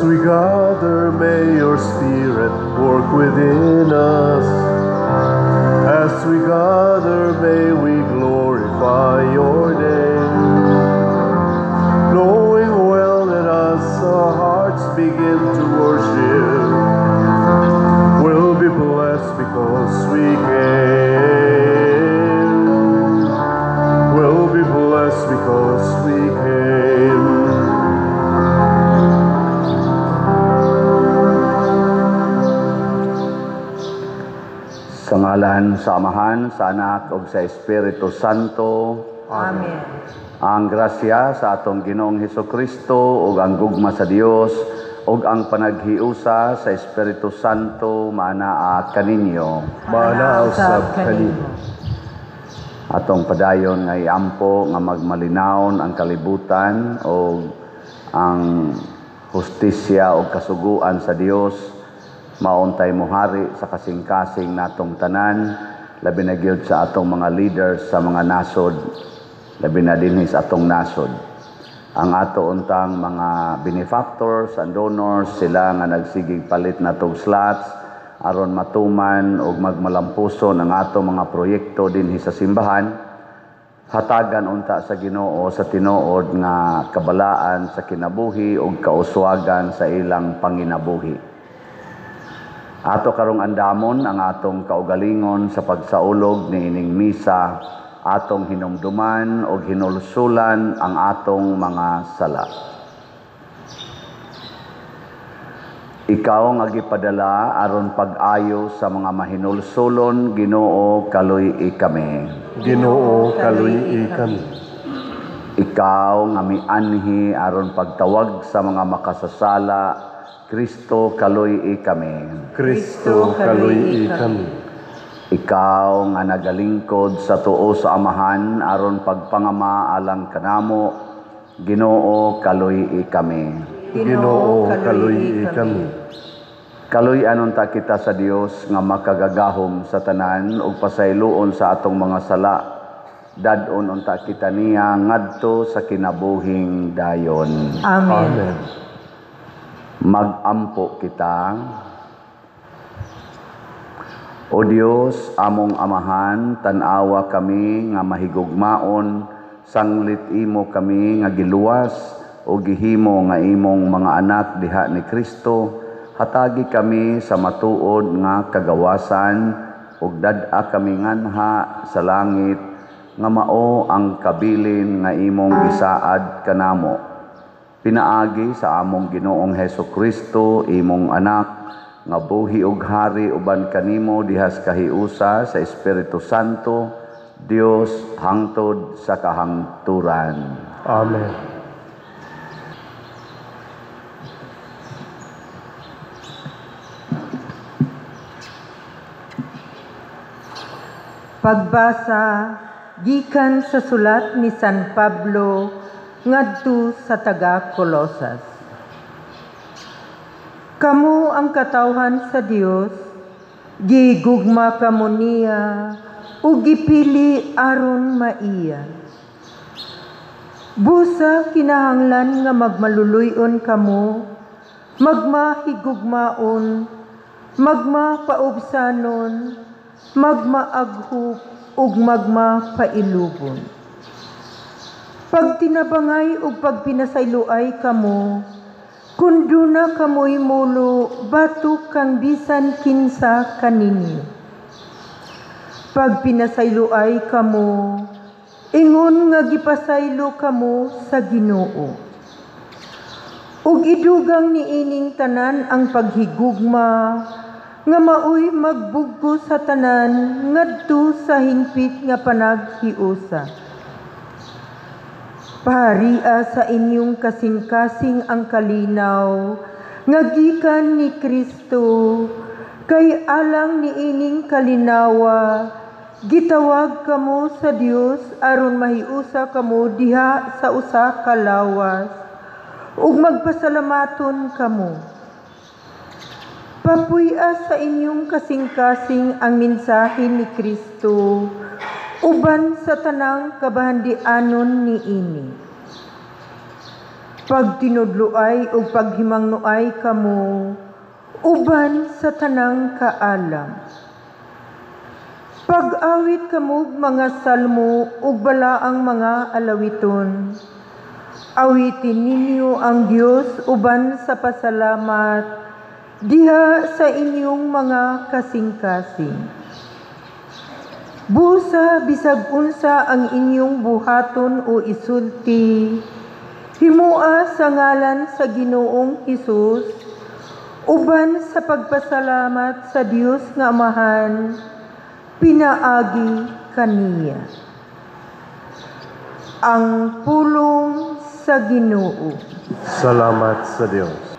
As we gather, may your Spirit work within us. As we gather, may we glorify your name. Knowing well that as our hearts begin to worship, we'll be blessed because we came. We'll be blessed because we came. Sa ngalan sa Amahan, sa Anak ug sa Espiritu Santo. Amen. Ang grasya sa atong Ginoong Hesukristo ug ang gugma sa Dios ug ang panaghiusa sa Espiritu Santo maanaa kaninyo. Maanaa usab kanimo. Atong padayon nga iampo nga magmalinawon ang kalibutan ug ang hustisya ug kasuguan sa Dios. Mauntay mohari sa kasing-kasing natong tanan, labi na gyud sa atong mga leaders sa mga nasod, labi na dinhi sa atong nasod. Ang ato untang mga benefactors and donors, sila nga nagsigig palit natong slots aron matuman og magmalampuson ang ato mga proyekto dinhi sa simbahan. Hatagan unta sa Ginoo sa tinuod nga kabalaan sa kinabuhi ug kauswagan sa ilang panginabuhi. Ato karong andamon ang atong kaugalingon sa pagsaulog niining misa, atong hinumduman og hinulsulan ang atong mga sala. Ikaw nga gipadala aron pag-ayo sa mga mahinulsulon, Ginoo, kaluy-i kami. Ginoo, kaluy-i kami. Ikaw nga mianhi aron pagtawag sa mga makasasala, Kristo, kaluy-i kami. Kristo, kaluy-i kami. Ikaw nga nagalingkod sa tuo sa Amahan aron pagpangama alang kanamo, Ginoo, kaluy-i kami. Ginoo, kaluy-i kami. Kaluy-anon ta kita sa Dios nga makagagahom sa tanan ug pasayloon sa atong mga sala. Dad-on unta kita niya ngadto sa kinabuhing dayon. Amen. Amen. Magampo kita. O Dios, among Amahan, tan-awa kami nga mahigugmaon, sanglit imo kami nga giluwas o gihimo nga imong mga anak diha ni Kristo. Hatagi kami sa matuod nga kagawasan ug dad-a kami nganha sa langit nga mao ang kabilin nga imong gisaad kanamo. Pinaagi sa among Ginoong Hesukristo, imong anak, nga buhi ug hari uban kanimo dihas kahiusa sa Espiritu Santo, Dios hangtod sa kahangturan. Amen. Pagbasa gikan sa sulat ni San Pablo ngadto sa taga Colosas. Kamo ang katawhan sa Dios, gigugma kamo niya ug gipili aron maiya. Busa kinahanglan nga magmaluluy-on kamo, magmahigugmaon, magmapaubsanon, magmaaghop ug magmapailubon. Pagtinabangay ug pagpinasayloay kamo, kun duna kamoy mulo, batok kang bisan kinsa kaninyo. Pagpinasayloay kamo, ingon nga gipasaylo kamo sa Ginoo. Ug idugang niining tanan ang paghigugma, nga maoy magbugko sa tanan ngadto sa hingpit nga panaghiusa. Paharia sa inyong kasing-kasing ang kalinaw nga gikan ni Kristo, kay alang niining kalinawa gitawag kamo sa Dios aron mahiusa kamo diha sa usa ka lawas ug magpasalamaton kamo. Papuy-a sa inyong kasing-kasing ang mensahe ni Kristo uban sa tanang kabahandianon niini. Pagtinudloay ug paghimangnuay kamo uban sa tanang kaalam. Pag-awit kamo mga salmo ug balaang mga alawiton. Awitin ninyo ang Dios uban sa pasalamat diha sa inyong mga kasing-kasing. Busa bisag unsa ang inyong buhaton o isulti, himua sa ngalan sa Ginoong Hesus uban sa pagpasalamat sa Dios nga Amahan, pinaagi kaniya. Ang pulong sa Ginoo. Salamat sa Dios.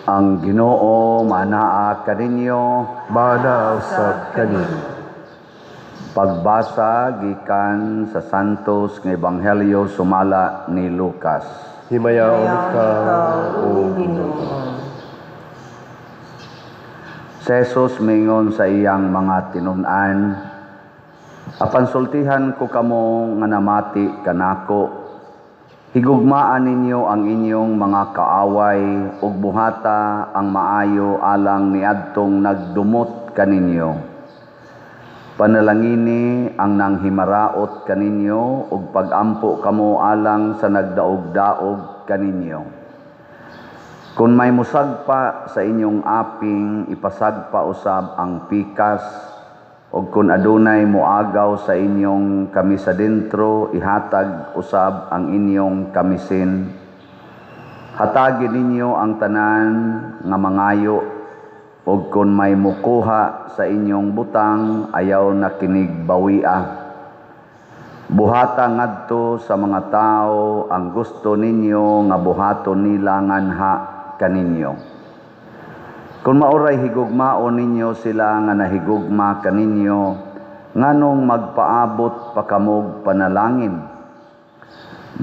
Ang Ginoo manaa kaninyo, Maanaa usab kaninyo. Pagbasa gikan sa Santos nga Ebanghelyo sumala ni Lucas. Himayaon ikaw, O Ginoo. Si Jesus mingon sa iyang mga tinun-an, "Apan sultihan ko kamo nga namati kanako, higugmaan ninyo ang inyong mga kaaway ug buhata ang maayo alang niadtong nagdumot kaninyo. Panalangini ang nanghimaraot kaninyo ug pagampo kamo alang sa nagdaog-daog kaninyo. Kung may musagpa sa inyong aping, ipasagpa usab ang pikas, ug kung adunay moagaw sa inyong kamisa dentro, ihatag usab ang inyong kamisin. Hatagi ninyo ang tanan nga mangayo, ug kung may mukuha sa inyong butang, ayaw na kinig bawia. Buhata ngadto sa mga tao ang gusto ninyo nga buhaton nila nganha kaninyo. Kung maoray higugmaon ninyo sila nga nahigugma kaninyo, nganong magpaabot pa kamog panalangin?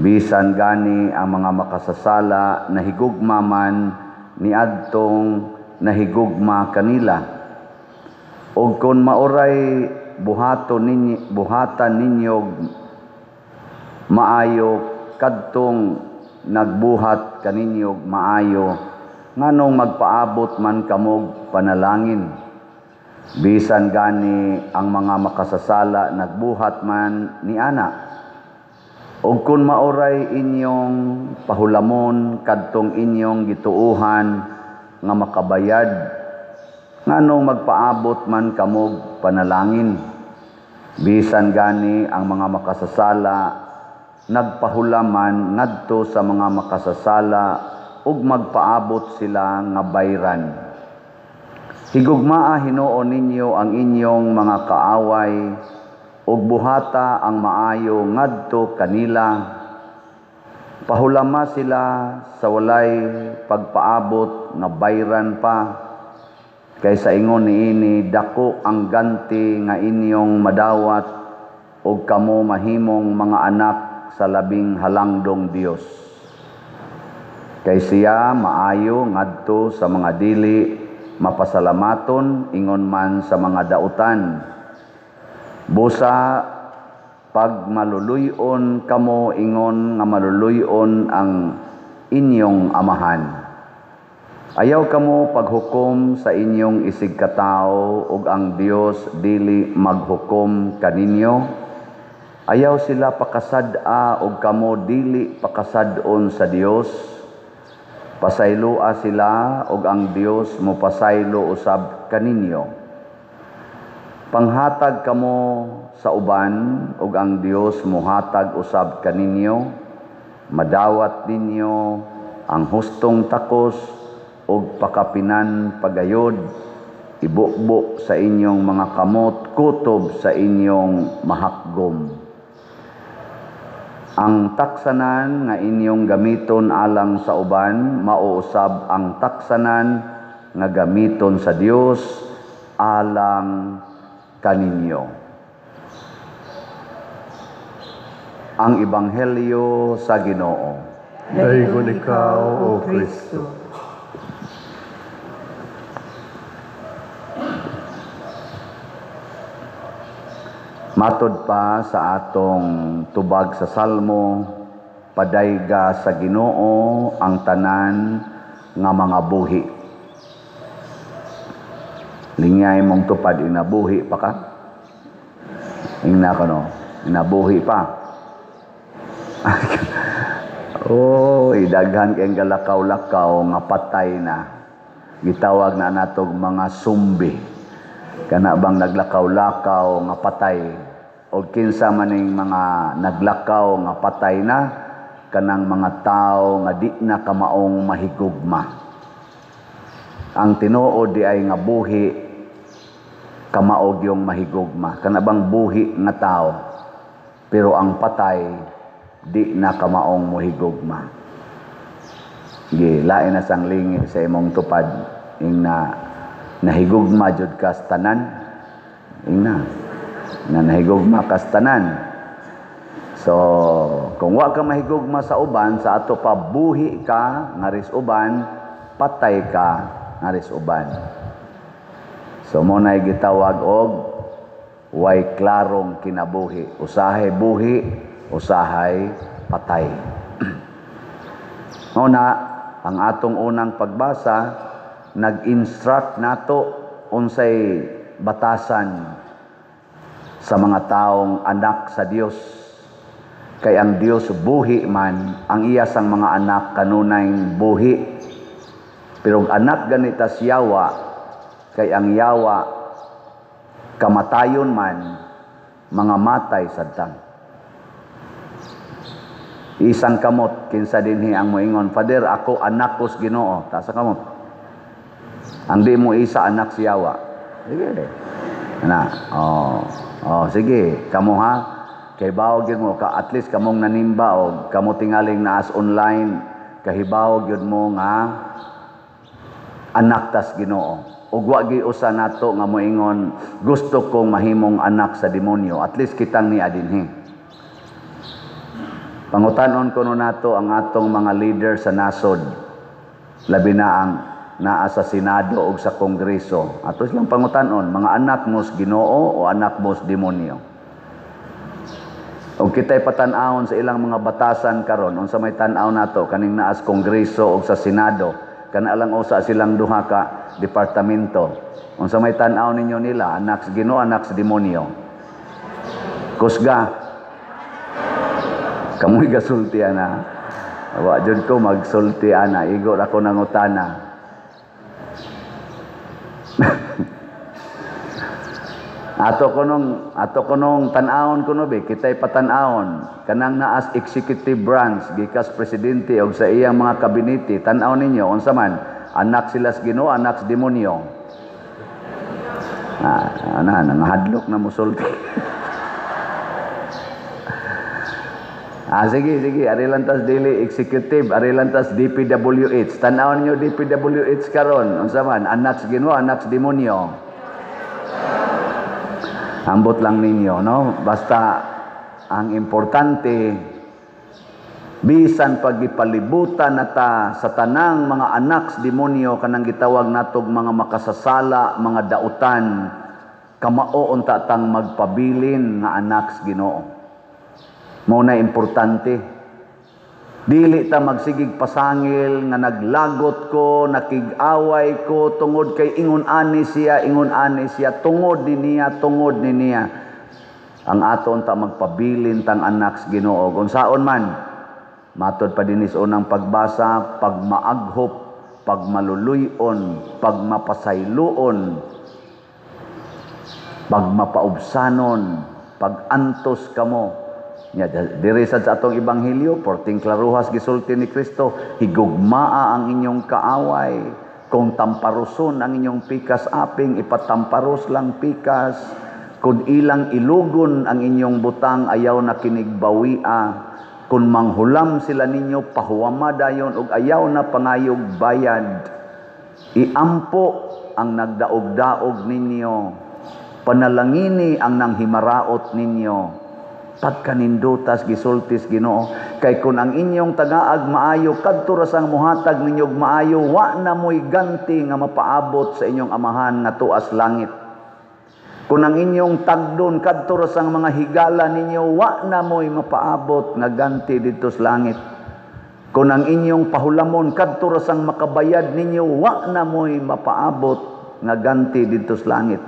Bisan gani ang mga makasasala nahigugma man niadtong nahigugma kanila. Og kung maoray buhatan ninyo maayo kadtong nagbuhat kaninyo maayo, nganong magpaabot man kamog panalangin? Bisan gani ang mga makasasala nagbuhat man ni ana. Og kung maoray inyong pahulamon kadtong inyong gituohan nga makabayad, nganong magpaabot man kamog panalangin? Bisan gani ang mga makasasala nagpahulaman ngadto sa mga makasasala ug magpaabot sila nga bayran. Higugmaa hinuon ninyo ang inyong mga kaaway ug buhata ang maayo ngadto kanila. Pahulama sila sa walay pagpaabot nga bayran pa, kaysa ingon niini dako ang ganti nga inyong madawat ug kamo mahimong mga anak sa labing halangdong Dios. Kay siya maayo ngadto sa mga dili mapasalamaton, ingon man sa mga dautan. Busa pag maluluyon kamo, ingon nga maluluyon ang inyong amahan. Ayaw kamo paghukom sa inyong isig katao, ug ang Dios dili maghukom kaninyo. Ayaw sila pakasad-a ug kamo dili pakasad-on sa Dios. Pasayloa sila ug ang Dios mopasaylo usab kaninyo. Panghatag kamo sa uban ug ang Dios mohatag usab kaninyo. Madawat ninyo ang hustong takos ug pakapinan pagayod, ibukbo sa inyong mga kamot, kutob sa inyong mahakgom. Ang taksanan nga inyong gamiton alang sa uban, mauusab ang taksanan nga gamiton sa Dios alang kaninyo. Ang Ebanghelyo sa Ginoo. Daygon ikaw, O Kristo. Matod pa sa atong tubag sa Salmo, padayga sa Ginoo ang tanan nga mga buhi. Lingay mong tupad, inabuhi pa ka? Ingna ka no, inabuhi pa. Oh, idaghan kayong galakaw-lakaw nga patay na. Gitawag na natog mga sumbi. Kana bang naglakaw-lakaw nga patay? O kinsa maning mga naglakaw nga patay na, kanang mga tao nga di na kamaong mahigugma. Ang tinuod di ay nga buhi, kamaog yung mahigugma. Kana bang buhi nga tao, pero ang patay di na kamaong mohigugma. Gi lain na sang lingi sa imong tupad, ing na nahigugma jud ka sa tanan, ing na. Nga nahigugma kas tanan. So, kung wa ka mahigugma sa uban, sa ato pa buhi ka ngaris uban, patay ka ngaris uban. So mo na gitawag og way klarong kinabuhi. Usahay buhi, usahay patay. Una, ang atong unang pagbasa nag-instruct nato unsay batasan sa mga taong anak sa Dios. Kay ang Dios buhi man, ang iya sang mga anak kanunay buhi. Pero anak ganita yawa, kay ang yawa kamatayon man, mga matay sadtang. Isang kamot kinsa dinhi ang moingon, "Father, ako anak ko sa Ginoo." Taas kamot. Ang di mo isa anak si yawa. Sige. Na, oh, oh, sige, kamo ha. Kay bawo gyud mo ka, at least kamong nanimba o kamo tingaling naas online, kahibaw gyud mo nga anak tas Ginoo. Ug wa gyud usa nato nga moingon gusto kong mahimong anak sa demonyo. At least kitang ni adinhi. Pangutanon kuno nato ang atong mga leader sa nasod, labi na ang naa sa Senado ug sa Kongreso. Ato silang pangutanon, mga anak mo sa Ginoo o anak mo sa demonyo? Og kita'y patan-awon sa ilang mga batasan karon, unsa may tan-aw nato kaning naas Kongreso ug sa Senado, kana lang usa silang duha ka departamento. Unsa may tan-aw ninyo nila, anak sa Ginoo, anak sa demonyo? Kusga. Kamoy gasulti ana. Wa jud ko magsulti ana, igo ra ko nangutana. Ato kunong tan-awon kuno be, kita'y patan-awon kanang naas executive branch gikas presidente og sa iyang mga kabinete, tan-aw ninyo unsa man, anak sila sa Ginoo, anak sa demonyo. Ah, ana nangahadlok na mosulti. Ah, sige, sige, ari lang tas dili executive, ari lang tas DPWH. Tan-aw ninyo DPWH karon, unsa man, anak sa Ginoo, anak sa demonyo. Ambot lang ninyo, no? Basta ang importante, bisan pagipalibutan nata sa tanang mga anak sa demonyo, kanang gitawag natog mga makasasala, mga dautan, kamao unta tang magpabilin nga anak sa Ginoo. Mao na importante. Dili ta magsigig pasangil nga naglagot ko, nakig-away ko tungod kay ingon ani siya, tungod ni niya, tungod ni niya. Ang aton ta magpabilin tang anak sa Ginoo. Unsaon man, matod pa dinis unang pagbasa, pagmaaghop, pagmaluluyon, pagmapasayloon, pagmapaubsanon, pagantos kamo. Nya diri sad sa atong ebanghelyo, porting klaruhas gisulti ni Kristo, higugmaa ang inyong kaaway. Kung tamparuson ang inyong pikas aping, ipatamparos lang pikas. Kung ilang ilugon ang inyong butang, ayaw na kinigbawia. Kung manghulam sila ninyo, pahuwama dayon og ayaw na pangayog bayad. Iampo ang nagdaog-daog ninyo, panalangini ang nanghimaraot ninyo. Pagkanindutas gisultis Ginoo, kay kun ang inyong tagaag maayo, kadto ra sang muhatag ninyo og maayo, wa na moy ganti nga mapaabot sa inyong amahan nga tuas langit. Kun ang inyong tagdon, kadto ra sang mga higala ninyo, wa na moy mapaabot nga ganti didto sa langit. Kun ang inyong pahulamon, kadto ra sang makabayad ninyo, wa na moy mapaabot nga ganti didto sa langit.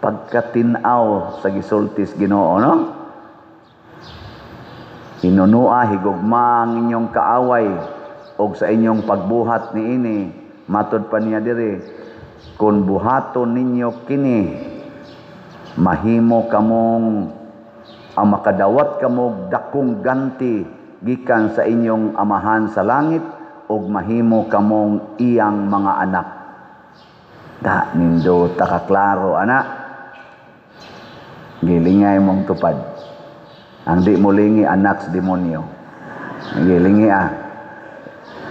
Pagkatin-aw sa gisultis Ginoo, no? Hinunua, higugma ang inyong kaaway og sa inyong pagbuhat niini. Matod pa niya diri, kung buhaton ninyo kini, mahimo kamong ang makadawat kamo dakong ganti gikan sa inyong amahan sa langit, og mahimo kamong iyang mga anak. Da nindo takaklaro ana. Gilingay mong tupad. Ang di mo lingi anak sa demonyo. Gilingi ah.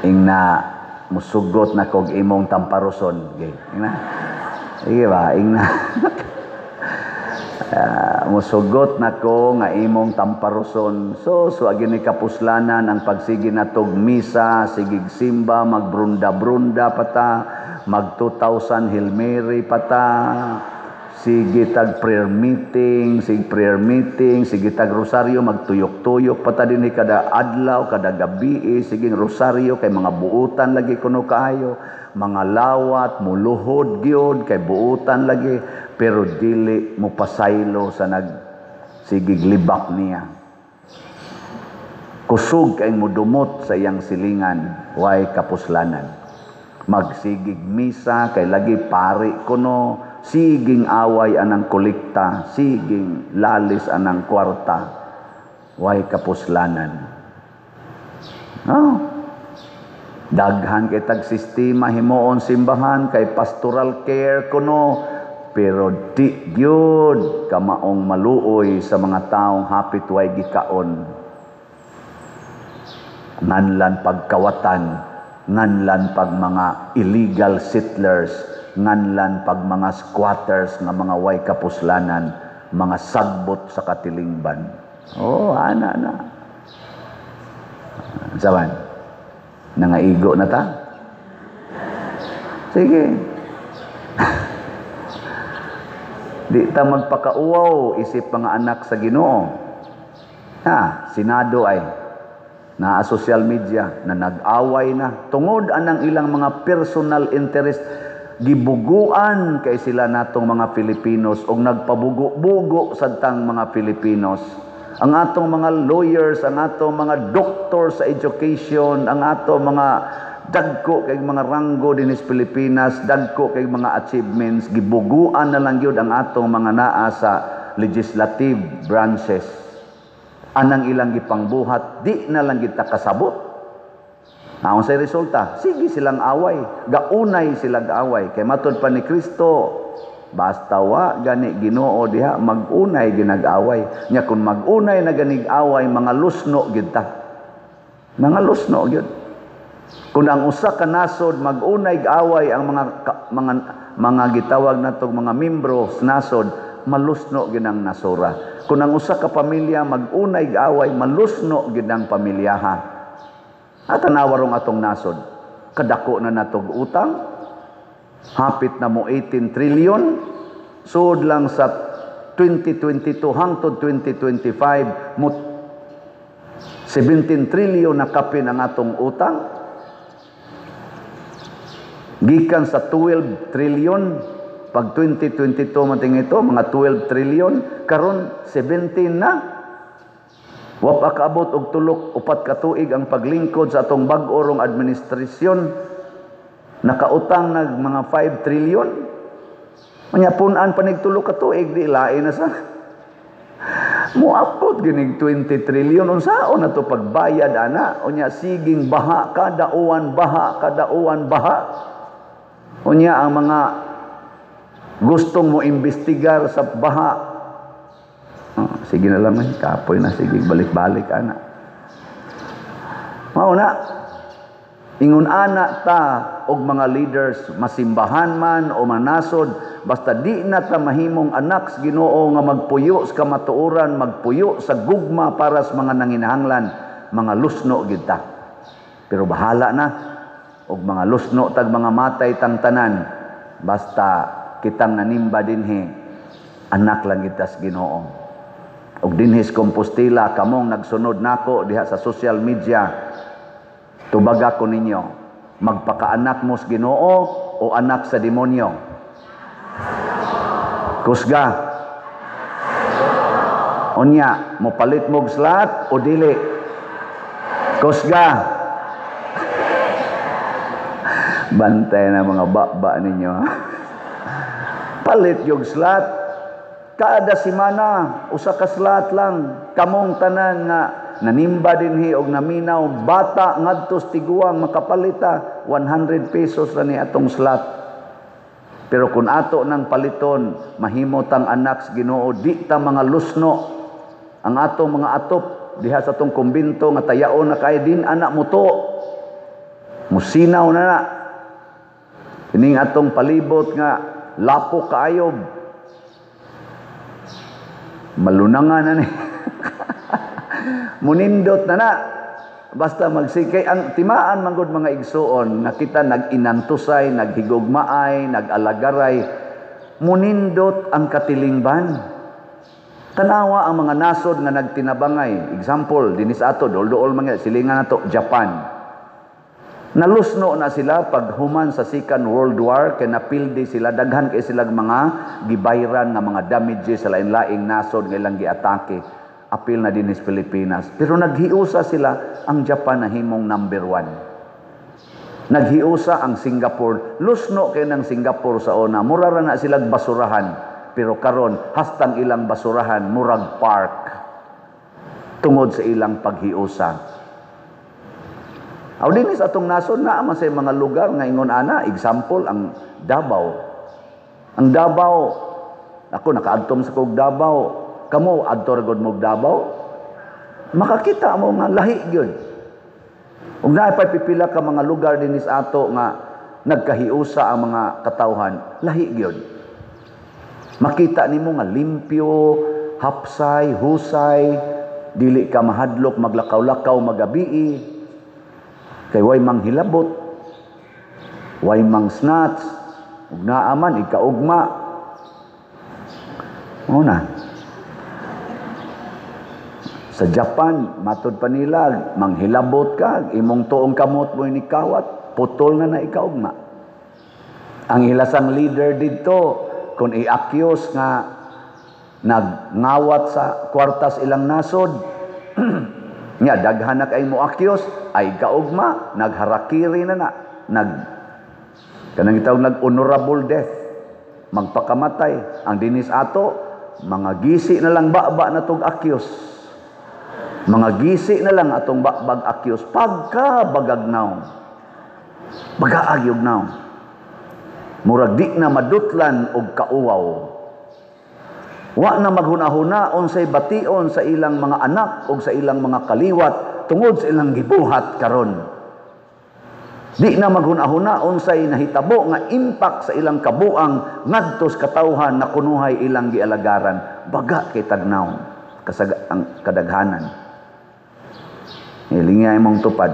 Ing na musugot na kog imong tamparuson. Sige, ing na. Sige ba, ing na. Musugot nako nga imong tamparuson. So agi ni kapuslanan ang pagsige natog misa, sigig simba, magbrunda-brunda pata, mag 2000 Hail Mary pata, sige tag prayer meeting, sige prayer meeting, sige tag rosaryo, magtuyok-tuyok pata dinhi kada adlaw, kada gabi, sige rosaryo kay mga buutan lagi kuno kaayo, mga lawat muluhod gyud kay buutan lagi, pero dili mo pasaylo sa nagsigig libak niya. Kusog kay mudumot sa iyang silingan, way kapuslanan. Magsigig misa kay lagi pari kuno, siging away anang kolekta, siging lalis anang kwarta, way kapuslanan. Oh. Daghan kay tag sistema himuon simbahan kay pastoral care kuno, pero di gyud kamaong maluoy sa mga taong hapit way gikaon. Nganlan pagkawatan, nganlan pag mga illegal settlers, nganlan pag mga squatters nga mga way kapuslanan, mga sagbot sa katilingban. Oh, ana na. Saban, nangaigo na ta? Sige. Di ta magpakauwaw isip mga anak sa Ginoo. Ha, Senado ay naa social media na nag-away na tungod anang ilang mga personal interest. Gibuguan kay sila natong mga Filipinos og nagpabugo-bugo sadtang mga Filipinos. Ang atong mga lawyers, ang atong mga doctors sa education, ang atong mga dagko kay mga ranggo dinhi sa Pilipinas, dagko kay mga achievements, gibuguan na lang gyud ang atong mga naa sa legislative branches. Anang ilang gipangbuhat, di na lang kita kasabot. Naon say resulta? Sige silang away, gaunay silang away. Kay matud pa ni Kristo, basta wa gani Ginoo diha magunay ginag-away. Nya kun magunay na ganig away, mga lusno gyud ta. Mga lusno gyud. Kung ang usa ka nasod magunay away ang mga gitawag natong mga membro sa nasod, malusno gyud ang nasora. Kung ang usa ka pamilya magunay away, malusno gyud ang pamilyaha. At tanawa rong atong nasod, kadako na natog utang, hapit na mo 18 trillion, sud lang sa 2022 hangtod 2025 mo 17 trillion na kapin ang atong utang. Gikan sa 12 trillion pag 2022 mating ito, mga 12 trillion, karon 17 na. Wa pa kaabot og tulok upat ka tuig ang paglingkod sa atong bag-o rong administrasyon, nakautang nag mga 5 trillion. Unya pun-an pa nig tulo ka tuig, di lain na sa moabot ginig 20 trillion. Unsaon na to pagbayad ana? Unya siging baha kada uwan, baha kada uwan, baha. Unya ang mga gustong mo imbestigar sa baha, oh, sige na lang, kapoy na, sige balik-balik ana. Mao na ingon ana ta og mga leaders, masimbahan man o manasod, basta di na ta mahimong anak sa Ginoo nga magpuyo sa kamatuoran, magpuyo sa gugma para sa mga nanginahanglan, mga lusno gyud ta. Pero bahala na og mga lusno tag mga matay tang tanan, basta kitang nanimba dinhi, anak lang kita sa Ginoo. Og dinhi sa Compostela, kamong nagsunod nako diha sa social media, tubaga ko ninyo, magpakaanak mo sa Ginoo o anak sa demonyo? Kusga. Unya, mopalit mo og slot o dili? Kusga. Bantay na mga baba ninyo. Palit yung slot. Kada semana, usa ka slot lang. Kamong tanan nga nanimba dinhi og naminaw, bata ngadto sa tiguang makapalita, 100 pesos ra ni atong slot. Pero kung ato nang paliton, mahimo tang anak sa Ginoo, di ta mga lusno. Ang atong mga atop diha sa atong kumbinto nga tayaon na kay din anak mo to. Musinaw na na. Kining atong palibot nga lapok kaayob. Malunangan na ni. Munindot na na. Basta magsikay ang timaan manggod, mga igsuon, nga kita nag-inantusay, naghigugmaay, nag-alagaray, munindot ang katilingban. Tanawa ang mga nasod nga nagtinabangay. Example, dinis ato, duol-duol mga silingan nato, Japan. Nalusno na sila pag human sa Second World War kay napildi sila, daghan kay sila mga gibayran nga mga damages sa lain-laing nasod nga ilang giatake. Apil na dinis Pilipinas. Pero naghiusa sila, ang Japan nahimong number one. Naghiusa ang Singapore. Lusno kay ng Singapore sa una. Mura ra na silang basurahan. Pero karon hastang ilang basurahan murag park tungod sa ilang paghiusa. Aw dinis atong nasod naa man sa mga lugar nga ingon ana, example ang Davao. Ang Davao, ako nakaadtom sa kog Davao. Kamo adto ra gud mo Davao. Makakita mo nga lahi gyud. Ug naa pa pipila ka mga lugar dinis ato nga nagkahiusa ang mga katawhan, lahi gyud. Makita nimo nga limpyo, hapsay, husay, dili ka mahadlok maglakaw-lakaw magabii. Kay way manghilabot, way mang snatch, ug naa man ikaugma. Mao na. Sa Japan, matod pa nila, manghilabot ka, imong tuong kamot mo ni kawat, putol na na ikaugma. Ang ilasang leader didto, kung i-accuse nga nagngawat sa kwartas ilang nasod, nya daghan na kay mo accuse, ay kaugma, nagharakiri na na, nag kanang gitawag nag honorable death, magpakamatay. Ang dinis ato, mga gisi na lang baba na tog accuse. Mga gisi na lang atong babag accuse pagka bagagnaw. Bagaag yugnaw. Murag di na madutlan og kauwaw. Wa na maghuna-huna unsay bation sa ilang mga anak og sa ilang mga kaliwat tungod sa ilang gibuhat karon. Di na maghuna-huna unsay nahitabo nga impact sa ilang kabuang ngadto sa katawhan na kunuhay ilang gialagaran. Baga kay tagnaw kasag ang kadaghanan. Hilinga imong tupad.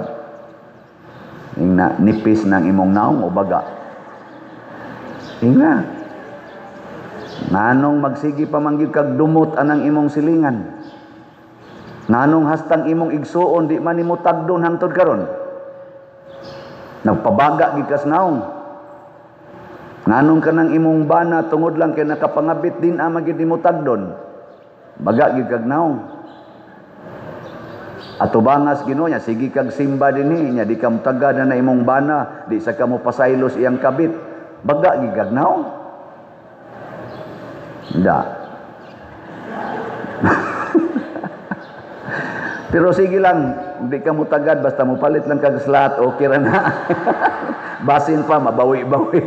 Ingna nipis ng imong naong o baga. Ingna. Nganong magsigi pa man gyud kag dumot anang imong silingan? Nganong hastang imong igsuon di man nimo tagdon hangtod karon? Nagpabaga gid kas naong. Nganong kanang imong bana tungod lang kay nakapangabit din ama gid nimo tagdon? Baga gid kag naong. Ato bangas Ginoo nya sige kag simba dinhi nya di ka motagad na imong bana, di sa ka mo pasaylos iyang kabit. Baga gid kag naong. Da. Pero sige lang, di ka motagad basta mopalit lang kag slot, okay ra na. Basin pa mabawi-bawi.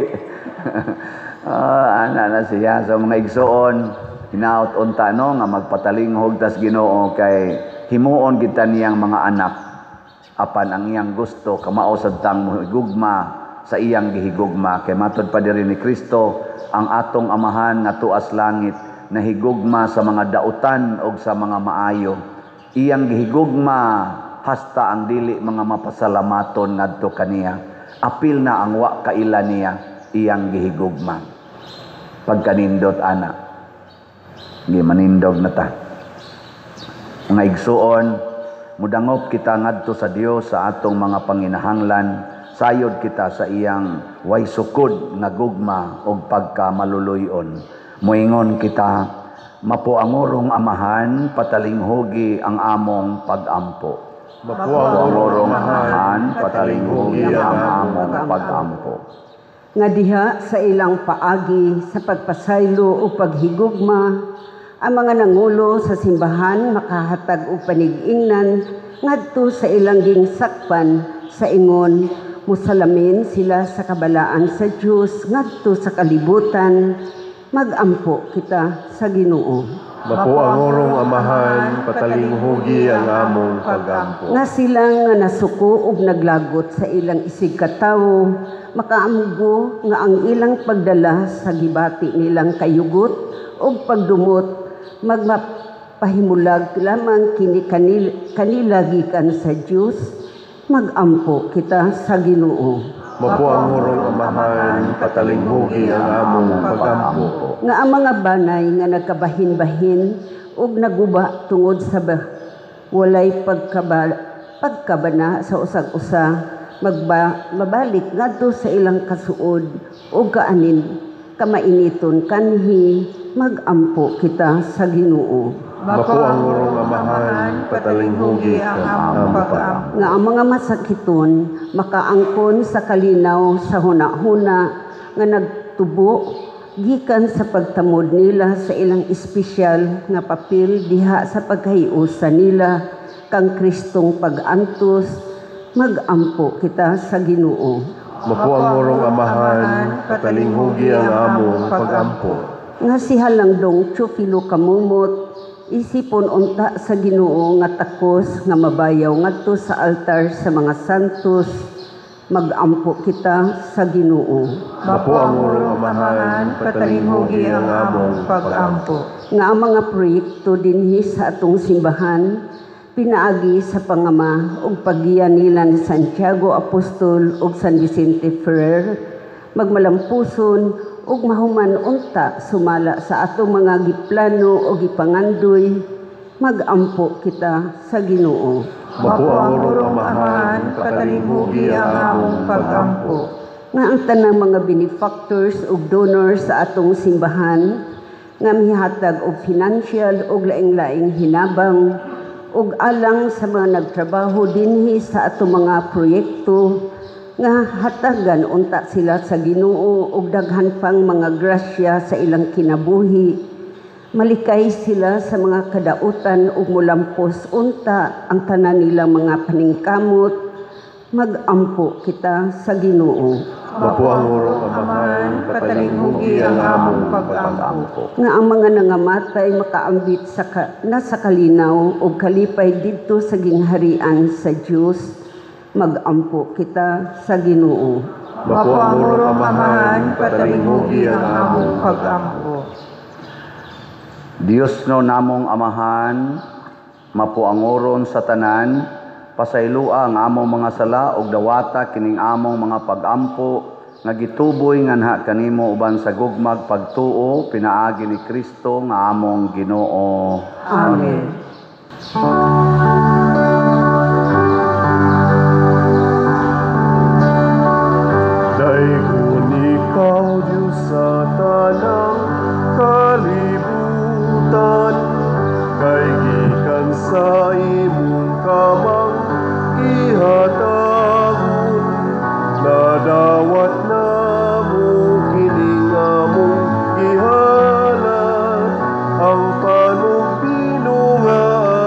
Ana na siya sa mga igsuon, hinaot unta no nga magpatalinghog tas Ginoo kay himuon kita niyang mga anak apan ang iyang gusto kamao sad tang mohigugma sa iyang gihigugma kay matod pa diri ni Kristo ang atong amahan nga tuas langit nahigugma sa mga dautan og sa mga maayo. Iyang gihigugma hasta ang dili mga mapasalamaton ngadto kaniya. Apil na ang wa kaila niya iyang gihigugma. Pagkanindot ana, gi manindog na ta. Mga igsuon, mudangop kita ngadto sa Dios sa atong mga panginahanglan. Sayod kita sa iyang way sukod nga gugma og pagkamaluluyon. Moingon kita, mapuangurong Amahan, patalinghugi ang among pagampo. Mapuangurong Amahan, patalinghugi ang among pagampo. Nga diha sa ilang paagi sa pagpasaylo o paghigugma, ang mga nangulo sa simbahan makahatag og panig-ingnan ngadto sa ilang gingsakpan sa ingon musalamin sila sa kabalaan sa Dios ngadto sa kalibutan. Magampo kita sa Ginoo. Mapuangurong Amahan, patalinghugi ang among pagampo. Nga sila nga nasuko ug naglagot sa ilang isig katawo, makaamgo nga ang ilang pagdala sa gibati nilang kayugot ug pagdumot magmapahimulag lamang kini kanila gikan sa Dios, magampo kita sa Ginoo. Mapuang hurong Amahan, patalinghugi ang among pagampo. Nga ang mga banay nga nagkabahin-bahin ug naguba tungod sa walay pagkabana sa usag-usa, mabalik ngadto sa ilang kasuod ug kaanin kamainiton kanhi, magampo kita sa Ginoo. Mapuang hurong Amahan, patalinghugi ang among pagampo. Nga ang mga masakiton makaangkon sa kalinaw sa hunahuna nga nagtubo gikan sa pagtamod nila sa ilang espesyal nga papel diha sa pagkahiusa nila kang Kristong pag-antos, magampo kita sa Ginoo. Mapuang hurong Amahan, patalinghugi ang among pagampo. Nga si Halangdong Teofilo Camomot isipon unta sa Ginoo nga takos nga mabayaw ngadto sa altar sa mga santos, magampo kita sa Ginoo. Mapuang hurong Amahan, patalinghugi ang among pagampo. Nga ang mga proyekto dinhi sa atong simbahan pinaagi sa pangama ug paggiya nila ni Santiago Apostol ug San Vicente Ferrer, magmalampuson ug mahuman unta sumala sa atong mga giplano o gipangandoy, magampo kita sa Ginoo. Mapuang hurong Amahan, patalinghugi ang among pagampo. Nga ang tanang mga benefactors ug donors sa atong simbahan nga mihatag og financial ug laing-laing hinabang ug alang sa mga nagtrabaho dinhi sa atong mga proyekto, nga hatagan unta sila sa Ginoo og daghan pang mga grasya sa ilang kinabuhi. Malikay sila sa mga kadautan ug mulampos unta ang tanan nilang mga paningkamot, magampo kita sa Ginoo. Mapuang hurong Amahan, patalinghugi ang among pagampo. Nga ang mga nangamatay makaambit sa nasa kalinaw ug kalipay didto sa gingharian sa Dios, magampo kita sa Ginoo. Mapuang hurong Amahan, patalinghugi ang among pagampo. Dios no namong Amahan, mapuangoron sa tanan, pasaylua ang among mga sala ug dawata kining among mga pagampo nga gituboy nganha kanimo uban sa gugmag pagtuo pinaagi ni Kristo nga among Ginoo. Amen. Daygon ikaw, Diyos, sa tanang kalibutan, kay gikan sa imong kamang gihatagon, nadawat namo kining among gihalad, ang panugdino nga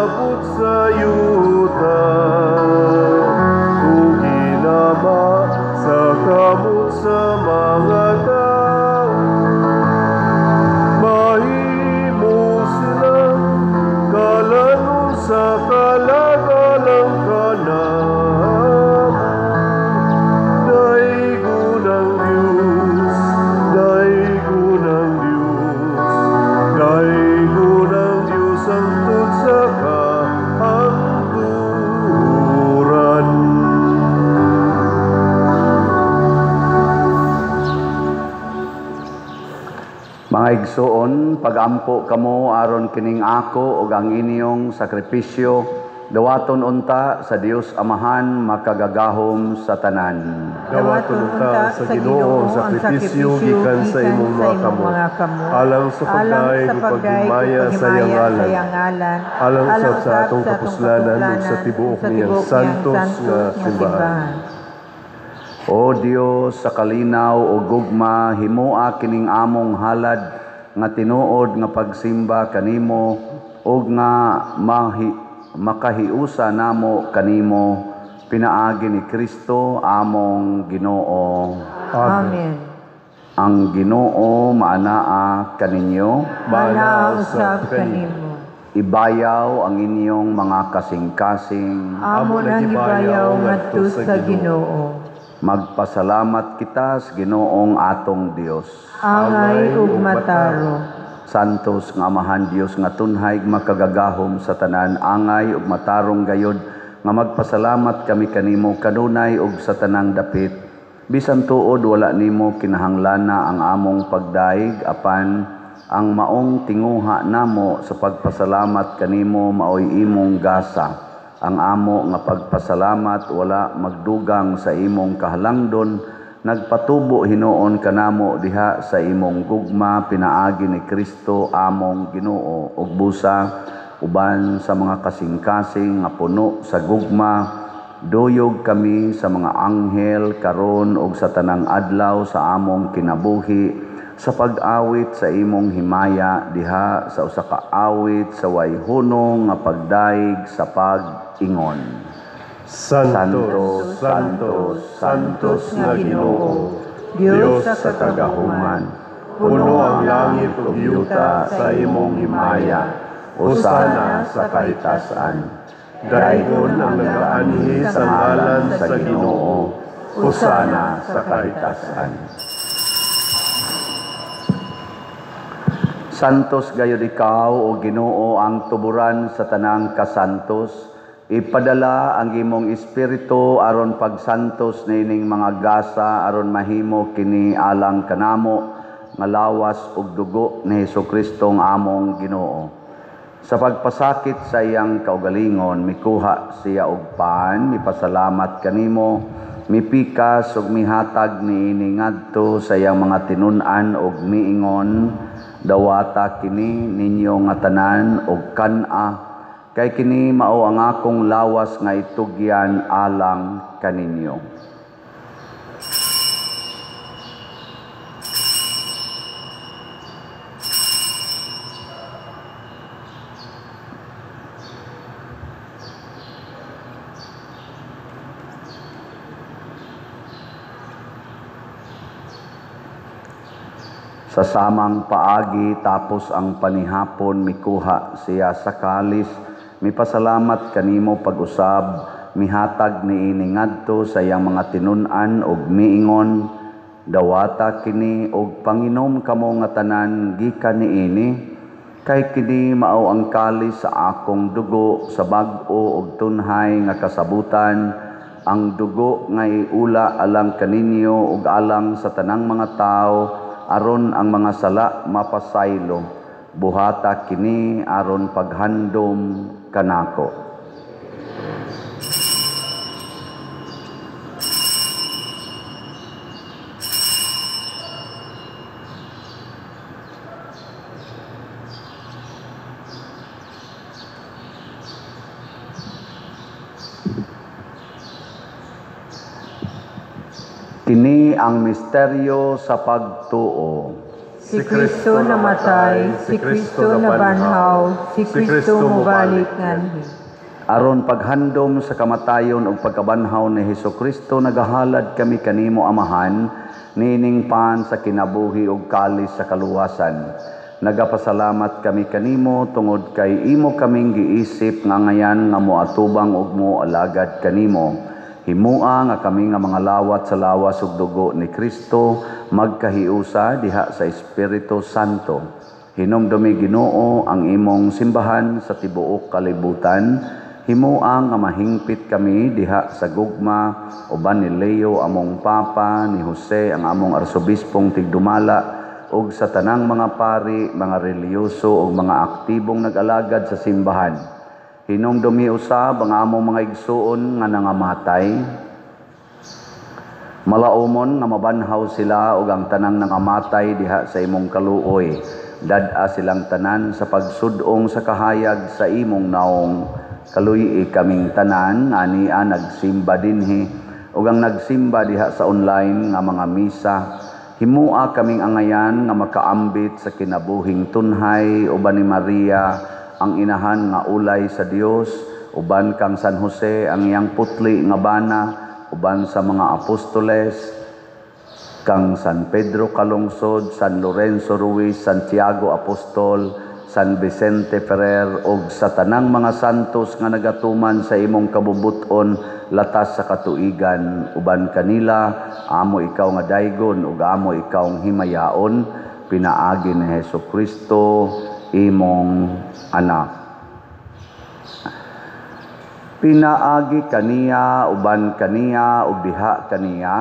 abot sa yuta. Ug ginama sa kamot sa mga tao, mahimo silang kalanon sa kalagalang kanamo. Daygon ang Diyos, daygon ang Diyos, daygon ang Diyos hangtod sa kahangturan. Mga igsoon, pagampo kamo aron kining ako ug ang inyong sakripisyo dawaton unta sa Dios Amahan makagagahom sa tanan. Dawaton unta sa Ginoo ang sakripisyo gikan sa imong mga kamot, alang sa pagdayeg ug paghimaya sa iyang ngalan, alang usab sa atong kapuslanan ug sa tibuok niyang santos nga simbahan. O Dios, sa kalinaw o gugma, himoa kining among halad nga tinuod nga pagsimba kanimo ug nga makahiusa namo kanimo pinaagi ni Kristo among Ginoo. Amen. Ang Ginoo maanaa kaninyo, Maanaa usab kanimo. Ibayaw ang inyong mga kasing-kasing. Amo nang ibayaw ngadto sa Ginoo. Magpasalamat kita sa Ginoong atong Dios. Angay ug mataro. Santos nga Amahan Dios nga tunhay makagagahom sa tanan, angay ug matarong gayod nga magpasalamat kami kanimo kanunay ug sa tanang dapit. Bisan tuod wala nimo kinahanglana ang among pagdaig, apan ang maong tinguha namo sa pagpasalamat kanimo maoy imong gasa. Ang amo nga pagpasalamat wala magdugang sa imong kahalangdon, nagpatubo hinuon kanamo diha sa imong gugma pinaagi ni Kristo among Ginoo. Ug busa uban sa mga kasing-kasing nga puno sa gugma, duyog kami sa mga anghel karon ug sa tanang adlaw sa among kinabuhi sa pag-awit sa imong himaya diha sa usa ka awit sa way hunong nga pagdaig sa pag-ingon. Santo, Santo, Santos nga Ginoo, Dios sa kagahuman, puno ang langit ug yuta sa imong himaya. Hosana sa kahitasan. Daigon ang nagaanhi sa ngalan sa Ginoo. Hosana sa kahitasan. Santos gayud ikaw o Ginoo ang tuburan sa tanang kasantos. Ipadala ang imong espiritu aron pagsantos niining mga gasa aron mahimo kini alang kanamo nga lawas ug dugo ni Hesukristo nga among Ginoo. Sa pagpasakit sa iyang kaugalingon, mikuha siya og pan, mipasalamat kanimo, mipikas ug mihatag niini ngadto sa iyang mga tinun-an ug miingon, dawata kini ninyo nga tanan og kan-a, kay kini mao ang akong lawas nga itugyan alang kaninyo. Sa samang paagi tapos ang panihapon, mikuha siya sa kalis, mipasalamat kanimo pag-usab, mihatag niini ngadto sa iyang mga tinun-an ug miingon, dawata kini og panginom kamo nga tanan gikan niini, kay kini mao ang kalis sa akong dugo sa bag-o ug tunhay nga kasabutan, ang dugo nga iula alang kaninyo ug alang sa tanang mga tawo, aron ang mga sala mapasaylo. Buhata kini aron paghandom kanako. Kini ang misteryo sa pagtuo. Si Kristo namatay, si Kristo nabanhaw, si Kristo mobalik nganhi. Aron paghandom sa kamatayon ug pagkabanhaw ni Hesukristo, nagahalad kami kanimo Amahan, niining pan sa kinabuhi ug kalis sa kaluwasan. Nagapasalamat kami kanimo tungod kay imo kaming giisip nga ngayan nga moatubang ug moalagad kanimo. Himua nga kami nga mga lawat sa lawas ug dugo ni Kristo magkahiusa diha sa Espiritu Santo. Hinumdumi Ginoo ang imong simbahan sa tibuok kalibutan. Himua nga mahingpit kami diha sa gugma uban ni Leo among Papa, ni Jose ang among arsobispong tigdumala, ug sa tanang mga pari, mga relihiyoso ug mga aktibong nag-alagad sa simbahan. Hinumdumi usab ang among mga igsuon nga nangamatay. Malaumon nga mabanhaw sila ug ang tanang nangamatay diha sa imong kaluoy. Dad-a silang tanan sa pagsudong sa kahayag sa imong naong. Kaluy-i kaming tanan nga ania nagsimba dinhi ug ang nagsimba diha sa online nga mga misa. Himua kaming angayan nga makaambit sa kinabuhing tunhay uban ni Maria ang inahan nga ulay sa Dios, uban kang San Jose ang iyang putli nga bana, uban sa mga apostoles, kang San Pedro Calungsod, San Lorenzo Ruiz, Santiago Apostol, San Vicente Ferrer, ug sa tanang mga santos nga nagatuman sa imong kabubut-on latas sa katuigan, uban kanila amo ikaw nga daygon ug amo ikaw himayaon, Pinaagi ni Hesukristo, imong anak. Pinaagi kaniya, uban kaniya, ug diha kaniya,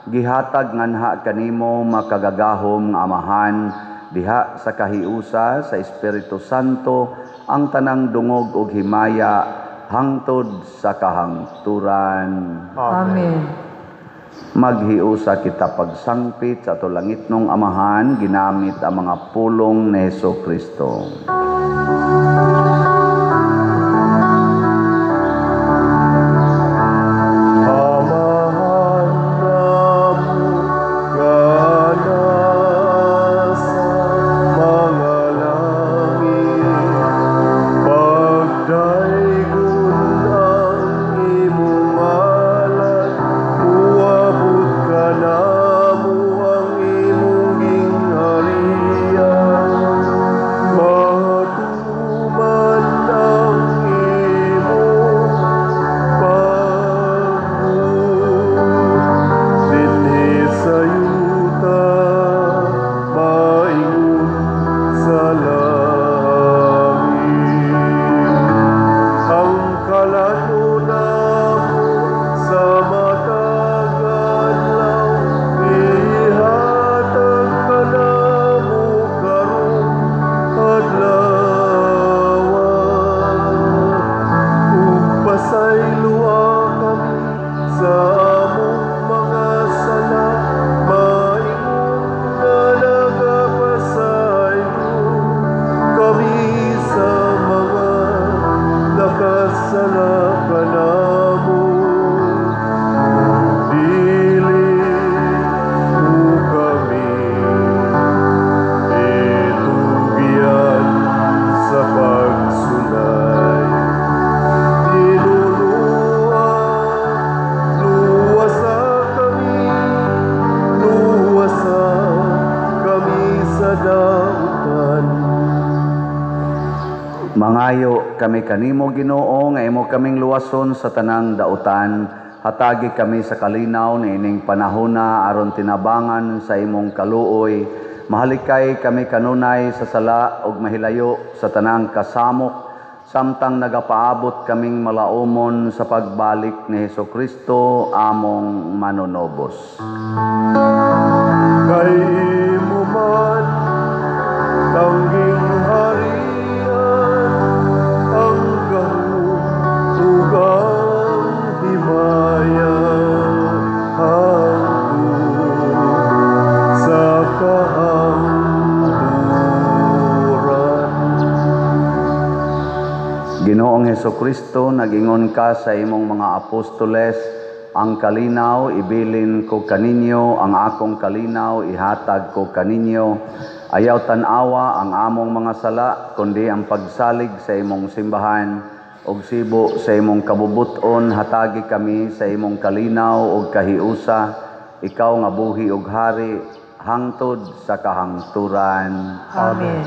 gihatag nganha kanimo makagagahom nga Amahan, diha sa kahiusa sa Espiritu Santo, ang tanang dungog ug himaya hangtod sa kahangturan. Amen. Maghiusa kita pagsangpit sa ato langitnong Amahan, ginamit ang mga pulong ni Hesukristo. Amahan namo nga nasa mga langit, pagdaygon ang imong ngalan, uabot kanamo ang imong gingharian, matuman ang imong pagbuot dinhi sa yuta, maingon sa langit. Ang kalan-on namo sa matag adlaw, ihatag kanamo karong adlaw. Ug pasayloa kami sa among mga sala, maingon nga nagapasaylo kami sa mga nakasala kanamo. Dili mo kami itugyan sa pagsulay. Tinulua, luwasa kami sa dautan. Mangayo kami kanimo, Ginoo, nga imo kaming luwason sa tanang dautan. Hatagi kami sa kalinaw niining panahona aron tinabangan sa imong kaluoy. Mahalikay kami kanunay sa sala ug mahilayo sa tanang kasamok, samtang nagapaabot kaming malaumon sa pagbalik ni Hesukristo among manunobos. Kay imo man tangging harian, ang gahom ug ang himaya, hangtod sa kahangturan. Ginoong Hesukristo, nagingon ka sa imong mga apostoles, ang kalinaw ibilin ko kaninyo, ang akong kalinaw ihatag ko kaninyo. Ayaw tan-awa ang among mga sala, kundi ang pagsalig sa imong simbahan ug sibo sa imong kabubuton, hatagi kami sa imong kalinaw ug kahiusa, ikaw nga buhi ug hari hangtod sa kahangturan. Amen.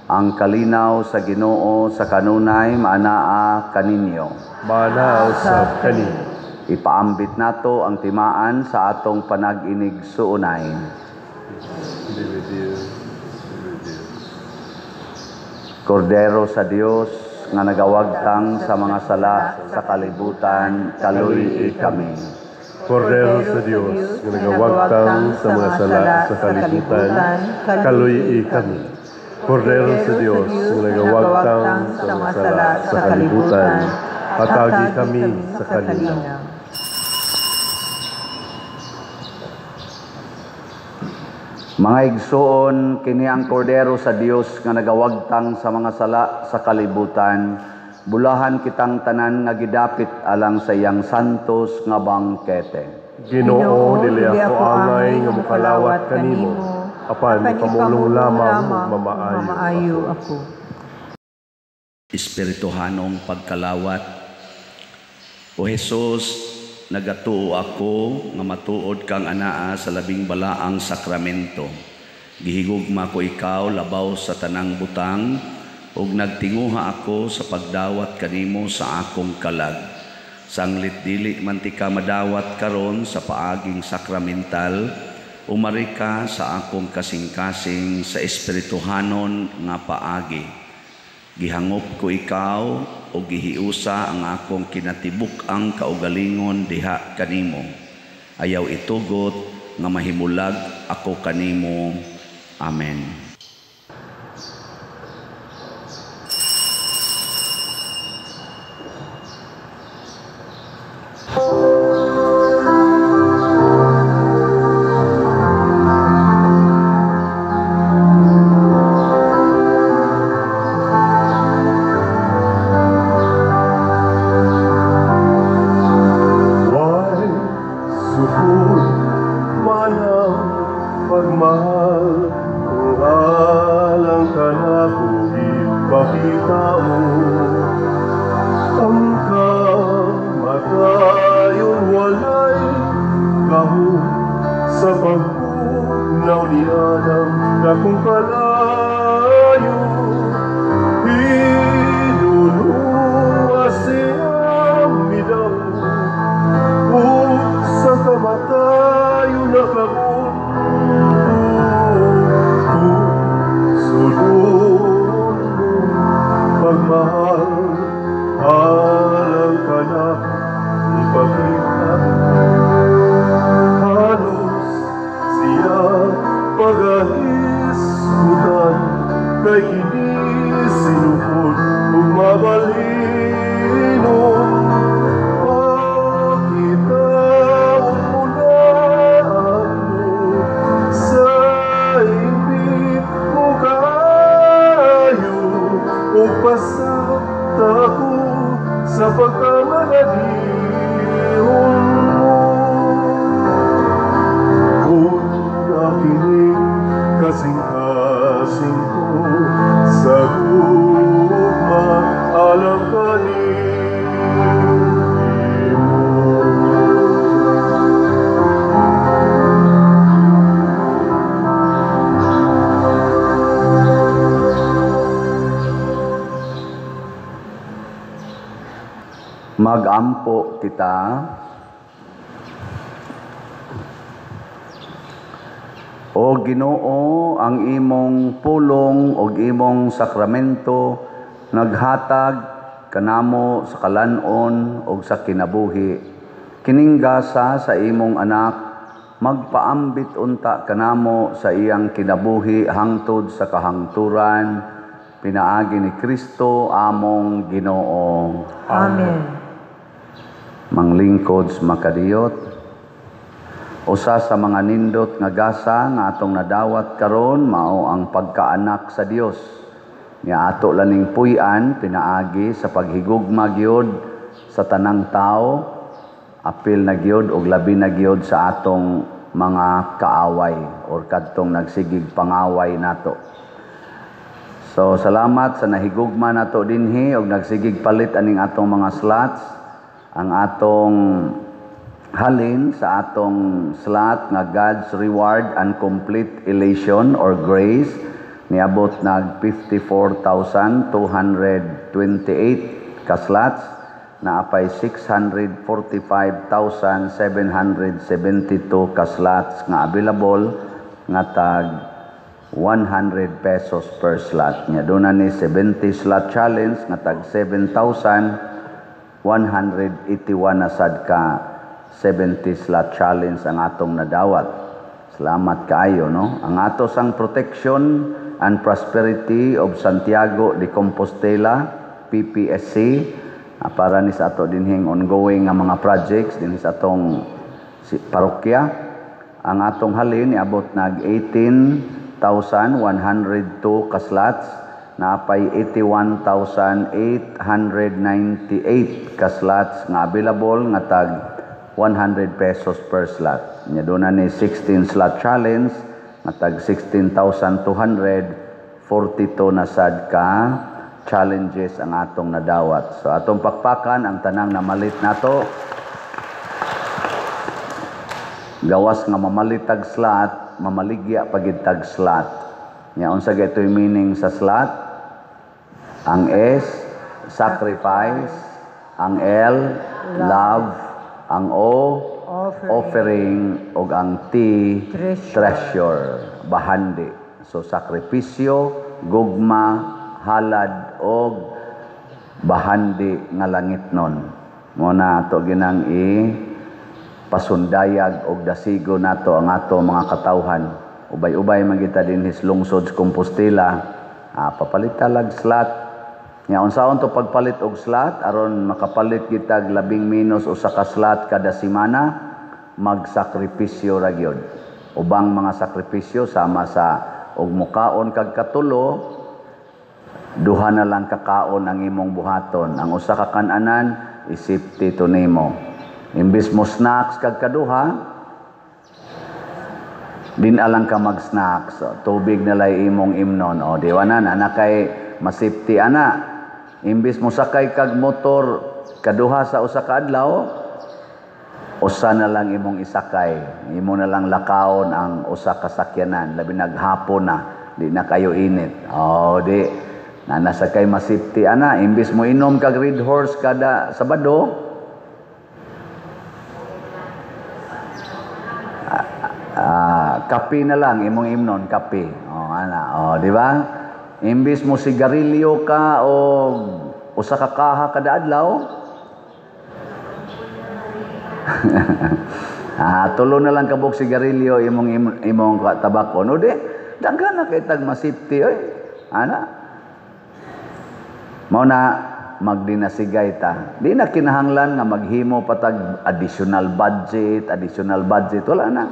Ang kalinaw sa Ginoo sa kanunay maanaa kaninyo. Maanaa usab kaninyo. Ipaambit nato ang timaan sa atong panag-inig suunay. Be with you. Be with you. Kordero sa Dios nga nagawagtang sa mga sala sa kalibutan, kaluy-i kami. Kordero sa Dios nga nagawagtang sa mga sala sa kalibutan, kaluy-i kami. Kordero sa Dios nga nagawagtang sa mga sala sa kalibutan, hatagi kami sa kalinaw. Mga igsoon, kini ang kordero sa Dios nga nagawagtang sa mga sala sa kalibutan. Bulahan kitang tanan nga gidapit alang sa iyang santos nga bangkete. Ginoo, dili ako angay nga mokalawat kanimo, apan ipamulong lamang mamaayo ako. Espirituhanong pagkalawat. O Jesus, nagatuo ako nga matuod kang anaa sa labing balaang sakramento. Gihigugma ko ikaw labaw sa tanang butang, ug nagtinguha ako sa pagdawat kanimo sa akong kalag. Sanglit dili man ti ka madawat karon sa paaging sakramental, Umari ka sa akong kasing-kasing sa espirituhanon nga paagi. Gihangop ko ikaw o gihiusa ang akong kinatibuk-ang kaugalingon diha kanimo. Ayaw itugot nga mahimulag ako kanimo. Amen. Magampo kita. O Ginoo, ang imong pulong og imong sakramento naghatag kanamo sa kalan-on og sa kinabuhi. Kining gasa sa imong anak magpaambit unta kanamo sa iyang kinabuhi hangtod sa kahangturan, pinaagi ni Kristo among Ginoo. Amen. Manglingkod sa makadiyot, usa sa mga nindot nga gasa nga atong nadawat karon mao ang pagkaanak sa Dios. Nga ato laning puy-an pinaagi sa paghigugma gyud sa tanang tao, apil na gyud og labi na gyud sa atong mga kaaway or kadtong nagsigig pangaway nato. So salamat sa nahigugma nato dinhi og nagsigig palit aning atong mga slots. Ang atong halin sa atong slot nga God's reward and complete elation or grace niabot nag 54,228 ka slots, naapay 645,772 ka slots nga available nga tag 100 pesos per slot. Nya doon na ni 70 slot challenge nga tag 7,181 na sad ka 70 slot challenge ang atong nadawat. Salamat kaayo, no? Ang ato sang Protection and Prosperity of Santiago de Compostela, PPSC, para ni sa ato dinhing ongoing nga mga projects dinhi sa atong parokya. Ang atong halin niabot nag 18,102 ka slots, naapay 81,898 ka slots nga available nga tag 100 pesos per slot. Nya doon na ni 16 slot challenge nga tag 16,242 na sad ka challenges ang atong nadawat. So atong pakpakan ang tanang namalit nato. Gawas nga mamalit tag slot, mamaligya pagid tag slot. Nya unsa gay ito'y meaning sa slot? Ang S, sacrifice. Ang L, love. Ang O, Offering. Offering ug ang T, Treasure. Treasure, bahandi. So sakripisyo, gugma, halad og bahandi nga langitnon. Mo na ato ginang i pasundayag og dasigo nato ang ato mga katawhan. Ubay-ubay man kita dinhi sa lungsod sa Compostela, papalit lag slot. Nya unsaon to pagpalit og slot aron makapalit kitag labing minus usa ka slot kada semana, magsakripisyo ra gyud. Ubang mga sakripisyo sama sa og mukaon kag katulo, duha na lang kakaon ang imong buhaton. Ang usa ka kananan isipti to nimo. Imbis mo snacks kag kaduha, din alang ka mag-snacks. Tubig na lay imong imnon. O, di wa na, na kay masipti ana. Imbis mo sakay kag motor kaduha sa usa ka adlaw, usa na lang imong isakay. Imo na lang lakaon ang usa ka sakyanan. Labi naghapon na, di na kayo init. O, di na nasa kay masipti ana. Imbis mo inom kag Red Horse kada Sabado, kape na lang imong imnon, kape. O, ana, o, di ba? Imbis mo sigarilyo ka o usa ka kaha kada adlaw, tulo na lang kabuk sigarilyo imong imong tabako. No di, daghan na kay tag masipti oy. Ana. Mao na magdinasigay ta. Di na kinahanglan nga maghimo patag additional budget, wala na.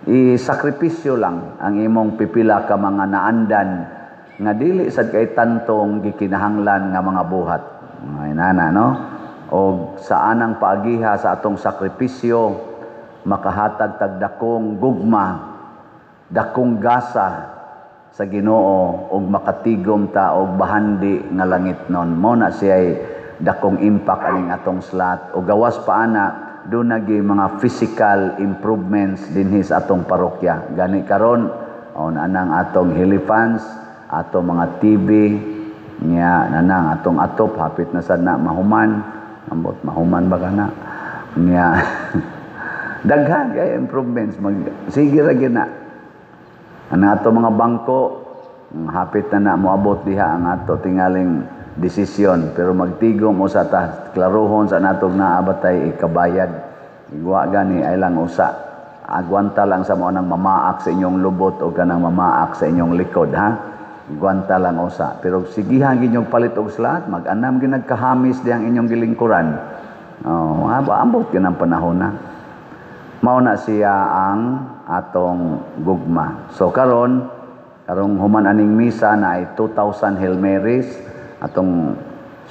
Isakripisyo lang ang imong pipila ka mga naandan nga dili sad kay tantong gikinahanglan nga mga buhat. Ay nana, no? Og sa anang paagiha sa atong sakripisyo makahatag tag dakong gugma, dakong gasa sa Ginoo og makatigom ta og bahandi nga langitnon. Mo na siya'y dakong impact aning atong slot. Og gawas pa ana, doon nagi mga physical improvements dinhi sa atong parokya. Gani karon o nanang atong helifans, atong mga TV, nya nanang atong atop hapit na sad na mahuman. Ambot mahuman ba kana? Nya daghan kay improvements, mag sige ra gyud na. Ang ato mga bangko hapit na na moabot diha ang ato tingaling desisyon, pero magtigom usa ta klarohon sa natog naabatay ikabayad. Igwa gani ay lang usa. Agwanta lang sa mo nang mamaak sa inyong lubot o kanang mamaak sa inyong likod, ha? Igwanta lang usa. Pero sigihan ginyong palit og slot, mag-anam ginagkahamis diyang inyong gilingkuran. Oh, ambot gyud ang panahon na. Mao na siya ang atong gugma. So karon, karong human aning misa na ay 2,000 Hail Marys atong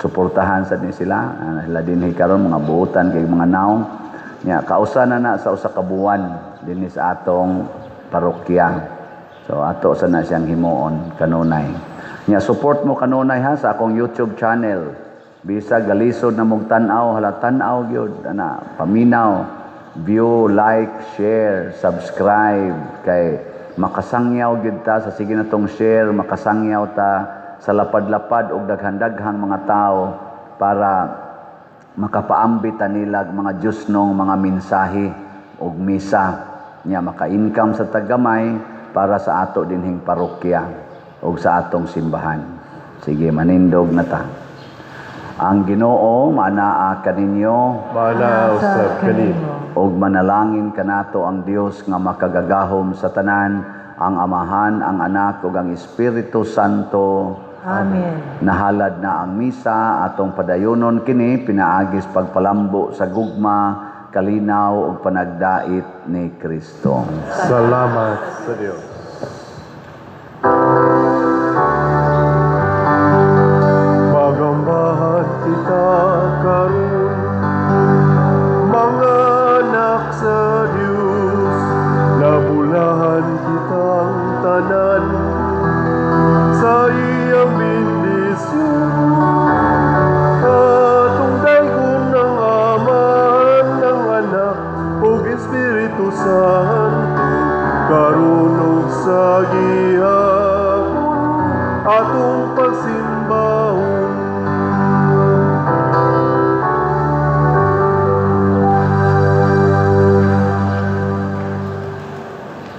suportahan sad ni sila. Sila dinhi karon mga buotan kay mga naong. Nya kausa na na sa usa ka buwan dinhi sa atong parokya. So ato sa na siyang himuon kanunay. Nya support mo kanunay ha sa akong YouTube channel. Bisag galisod na mong tan-aw, hala tan-aw gyud ana, paminaw, view, like, share, subscribe kay makasangyaw gyud ta sa sige natong share, makasangyaw ta sa lapad-lapad og daghan-daghang mga tao para makapaambit ta nila mga Diyosnong mga mensahe og misa nya maka-income sa tagamay para sa ato dinhing parokya og sa atong simbahan. Sige, manindog na ta. Ang Ginoo manaa kaninyo, Manaa usab kanimo. Og manalangin kanato ang Dios nga makagagahom sa tanan, ang Amahan, ang Anak ug ang Espiritu Santo. Amen. Nahalad na ang misa atong padayonon kini pinaagis pagpalambo sa gugma, kalinaw ug panagdait ni Kristo. Salamat sa Dios.